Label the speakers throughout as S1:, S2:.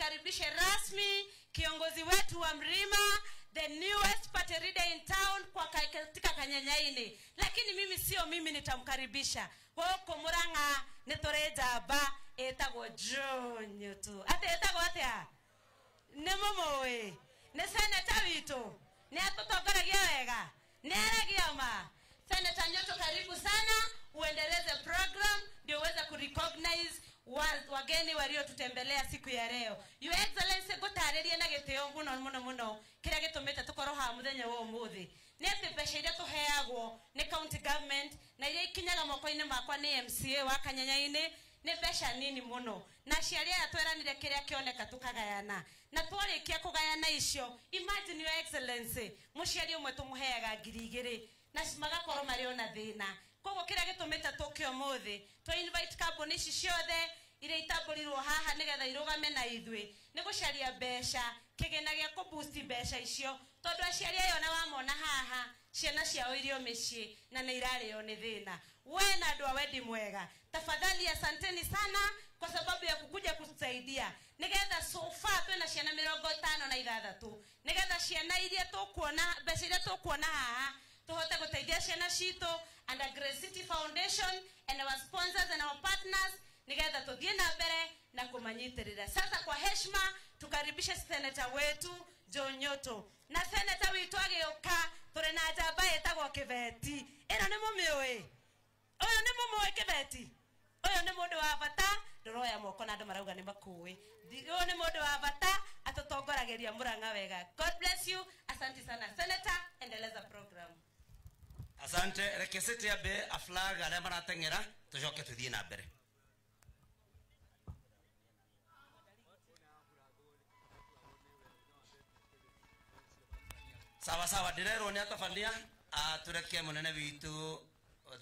S1: Nimkaribishe rasmi kiongozi wetu wa Mrima, the newest party leader in town kwa katika Kanyanyaini. Lakini mimi sio mimi nitamkaribisha. Gũkũ Murang'a nĩ tũrĩ njamba ĩtagwo Joe Nyutu. Atĩ ĩtagwo atĩa? Nĩ mũmũĩ? Nĩ seneta witũ? Nĩ atũtongoragia wega? Nĩ aragia ma? Senator Nyutu, karibu sana, uendeleze program ndio uweze kurecognize wageni waliotutembelea siku ya leo. Your Excellency, ngũtarĩrie na gĩtĩo mũno mũno mũno kĩrĩa gĩtũmĩte tũkorwo haha mũthenya wa ũmũthĩ. Nĩ atĩ mbeca iria tũheagwo nĩ county government na iria ikinyaga moko-inĩ makwa nĩ MCA wa Kanyanyainĩ nĩ mbeca nini mũno, na aciari aya tweranire kĩrĩa kĩoneka tũkagayana, na twarĩkia kũgayana icio, imagine Your Excellency, mũciari ũmwe tũmũheaga 2,000 na magakorwo marĩ ona thĩna. Koguo kĩrĩa gĩtũmĩte tũke ũmũthĩ twa invite kambuni ici ciothe iria itambũrirwo haha nĩgetha irũgame na ithuĩ nĩ gũcaria mbeca, kĩgĩna gĩa kũ-boost mbeca icio, tondũ aciari aya ona wamona haha ciana ciao irio mĩciĩ na nĩ irarĩo nĩ thĩna. We na andũ a wendi mwega, tafadhali asanteni sana kwa sababu ya kukuja kutusaidia nĩgetha so far twĩna ciana 56, nĩgetha ciana iria tũkuona, mbeca iria tũkuona haha tuhote gũteithia ciana citũ and the Grace City Foundation and our sponsors and our partners nĩgetha tũthiĩ na mbere na kũmanyitĩrĩra. Sasa kwa heshima tukaribishe senator wetu Joe Nyutu. Na senator witũ agĩũka tũrĩ na njamba ĩtagwo Kĩbeti. Ĩno nĩ mũmĩũĩ? Ũyũ nĩ mũmũĩ Kĩbeti? Ũyũ nĩ mũndũ wa bata, ndũroya moko na andũ marauga nĩ makũĩ. Ũyũ nĩ mũndũ wa bata, atũtongoragĩria Murang'a wega. God bless you. Asante sana senator, endeleza program.
S2: Asante, reke city ambe a flag arĩa marateng'era tũcoke tũthiĩ na mbere. Sawa sawa, ndĩrerwo nĩ atabania atũreke mũnene witũ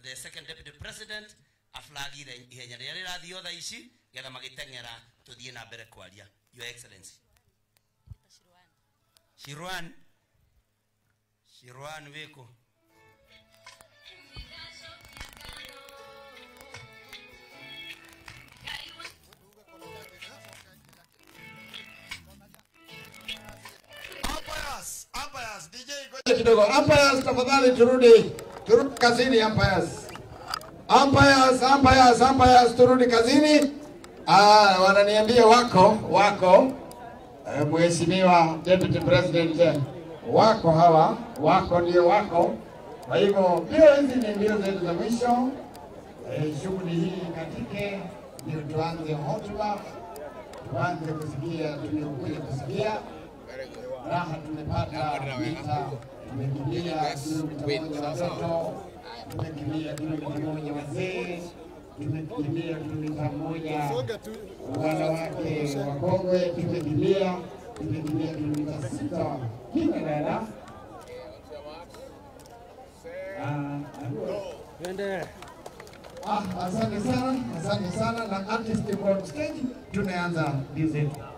S2: the second deputy president aflagi ihenya rĩrĩa rĩrathiĩ thaa ici getha magĩteng'era tũthiĩ na mbere kwaria. Your Excellency. Shirwan. Shirwan wĩkũ?
S3: Umpires, DJ kidogo. Umpires, tafadhali turudi kazini umpires. Umpires, umpires, umpires turudi kazini. Wananiambia wako Mheshimiwa Deputy President, wako hawa, wako ndio wako. Kwa hivyo mbio hizi ni mbio zetu za mwisho. Shughuli hii katike ndio tuanze hotuba, tuanze kusikia tuliokuja kusikia. Raha tumepata mita, tumekimbia kilomita 1 watoto, tumekimbia kilomita 1 wazee, tumekimbia kilomita 1 wanawake wakongwe, tumekimbia kilomita 6 kina dada. Asante sana, asante sana. Na artist yuko on stage, tunaanza mbio zetu.
S1: Wow.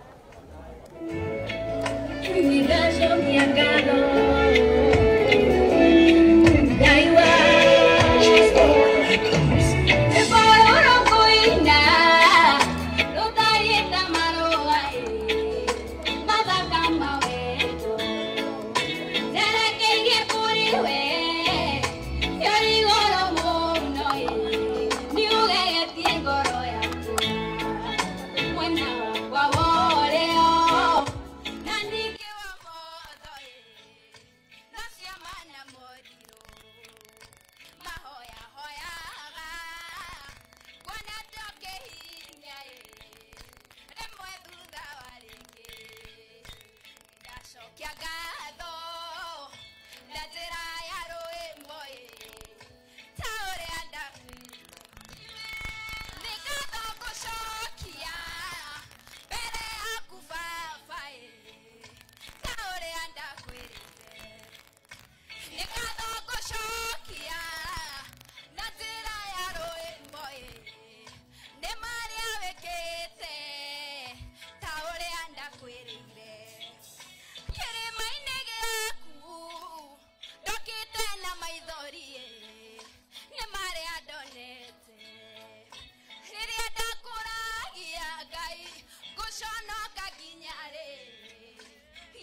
S4: Ngũhonoka nginya rĩ,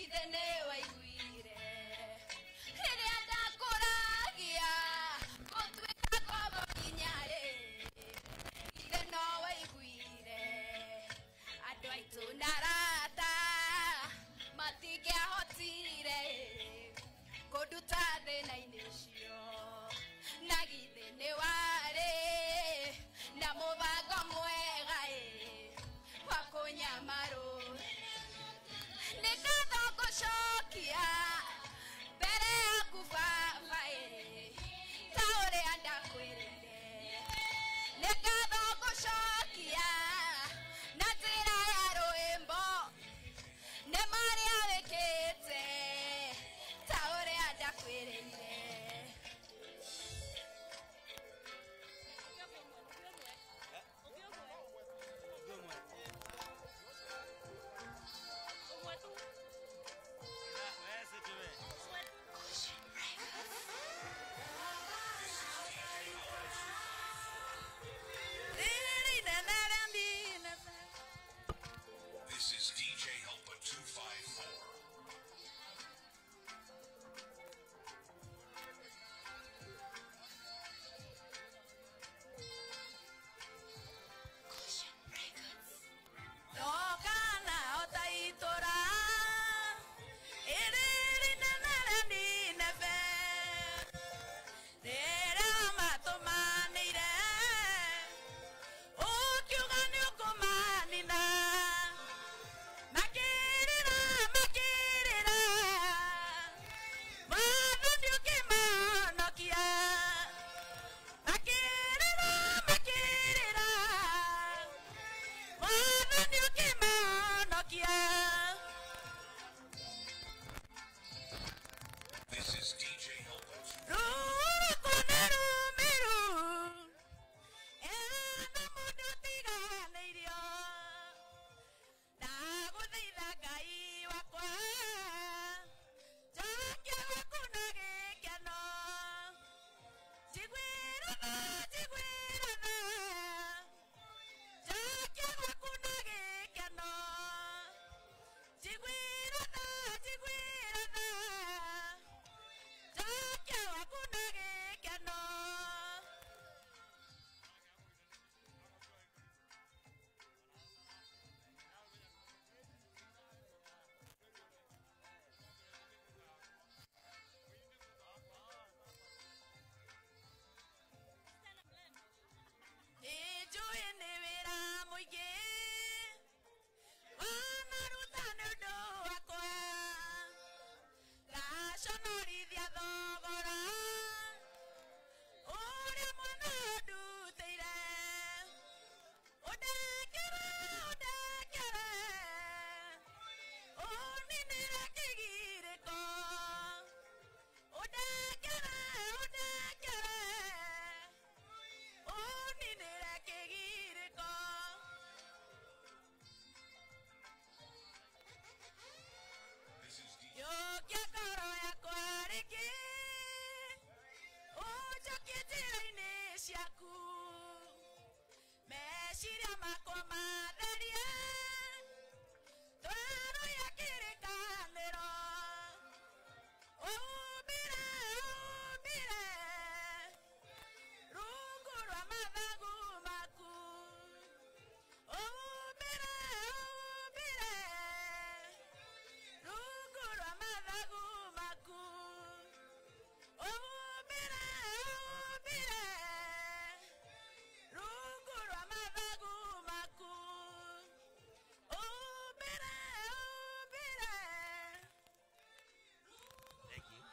S4: ithe nĩ waiguire. Rĩrĩa ndakũragia, ngũtuĩka ngombo nginya rĩ, ithe no waiguire. Andũ aitũ na arata matingĩahotire kũnduta thĩna-inĩ ũcio. Na githĩ nĩ warĩ na mũbango mwega ĩ wa kũnyamarwo. Nĩ ngatho ngũcokia mbere yaku baba ĩ, ta ũrĩa ndakwĩrĩire. Nĩ ngatho ngũcokia na njĩra ya rwĩmbo, nĩ marĩa wĩkĩte, ta ũrĩa ndakwĩrĩire.
S5: This is DJ Helper 254.
S1: Tokana otaitora iriri nenere nineve rĩrĩa matũmanĩire ũkiuga nĩ ũkũmanina makĩrĩra makĩrĩra Mwathani ũkĩmahonokia makĩrĩra makĩrĩra Mwathani ũkĩmahonokia.
S5: This is DJ Helper
S1: Rũrũkũ nĩ rũmĩru, ena mũndũ ũtiganĩirio. Ndagũthaitha Ngai wakwa, njokia gwaku na gĩkeno. Njiguĩra tha, njiguĩra tha, njokia gwaku na gĩkeno. Njiguĩra tha, njiguĩra tha, njokia gwaku na gĩkeno. Nĩnjũĩ nĩ wĩra mũingĩ wanaruta nĩ ũndũ wakwa, ngaconorithia thogora ũrĩa mwana ndutĩire. Ũndekere, ũndekere, ũninĩre kĩgirĩko. Ũndekere, ũndekere, ũninĩre kĩgirĩko.
S5: This is DJ
S1: Yũkia ngoro yakwa rĩngĩ, ũnjokie njĩra-inĩ ciaku, meciria makwa matherie, twarũiya kĩrĩkanĩro. Ũmbĩre, ũmbĩre, rungu rwa mathagu maku. Ũmbĩre, ũmbĩre, rungu rwa mathagu maku. Ũmbĩre, ũmbĩre, rungu rwa mathagu maku. Ũmbĩre, ũmbĩre.
S2: Thank you.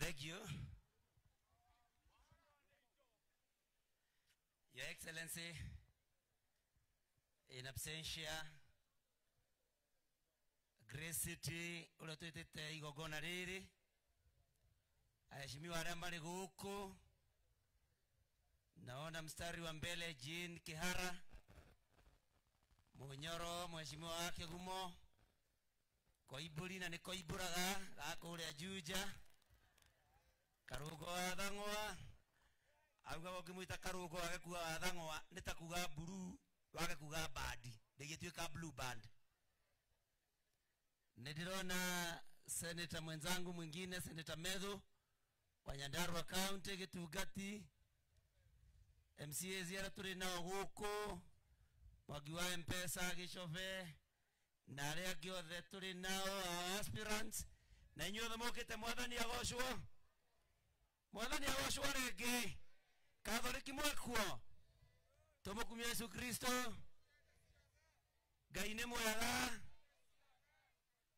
S2: Thank you. Your Excellency, in absentia, Grace City, ũrĩa twĩtĩte igongona rĩrĩ, aheshimiwa arĩa marĩ gũkũ, naona mstari wa mbele Jean Kihara, Munyoro, mheshimiwa wa Kĩgumo, Koimbũri na nĩ koimbũraga gakũrĩa Juja, Karũngo wa Thang'wa, Auga ũngĩmwĩta Karũngo wage kuga Wathang'wa nĩ ta kuga blue wage kuga bandi ndĩgĩtuĩka blue band. Nĩ ndĩrona seneta mwenzangu mwingine, Seneta Methu wa Nyandarua County, Gĩtungati, MCAs arĩa tũrĩ nao gũkũ, Mwangi wa Mpesa Gĩcobe na arĩa angĩ othe tũrĩ nao, our aspirants, na inyuĩ othe mokĩte. Mwathani agocwo, Mwathani agocwo rĩngĩ. Katholiki mwekuo, tũmũkumia Yesu Kristo. Ngai nĩ mwega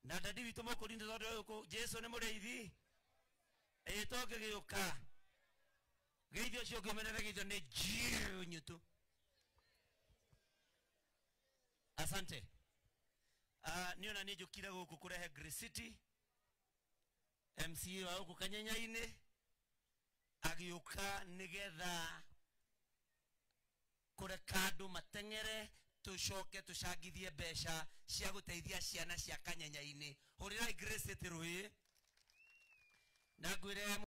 S2: na dadi witũ mũkũrinde tondũ Jesu nĩ mũrĩithi. Ĩ tũngĩgĩũka geithio ũcio ũngĩ ũmenere geithio nĩ jiu nyutu. Asante. Niĩ ona nĩ njũkire gũkũ kũrehe Grace City MCA wa gũkũ Kanyenya-inĩ agĩũka nĩgetha kũreka andũ mateng'ere tũcoke tũcangithie mbeca cia gũteithia ciana cia Kanyenya-inĩ. Hũrĩrai Grace City rũĩ na ngwĩre.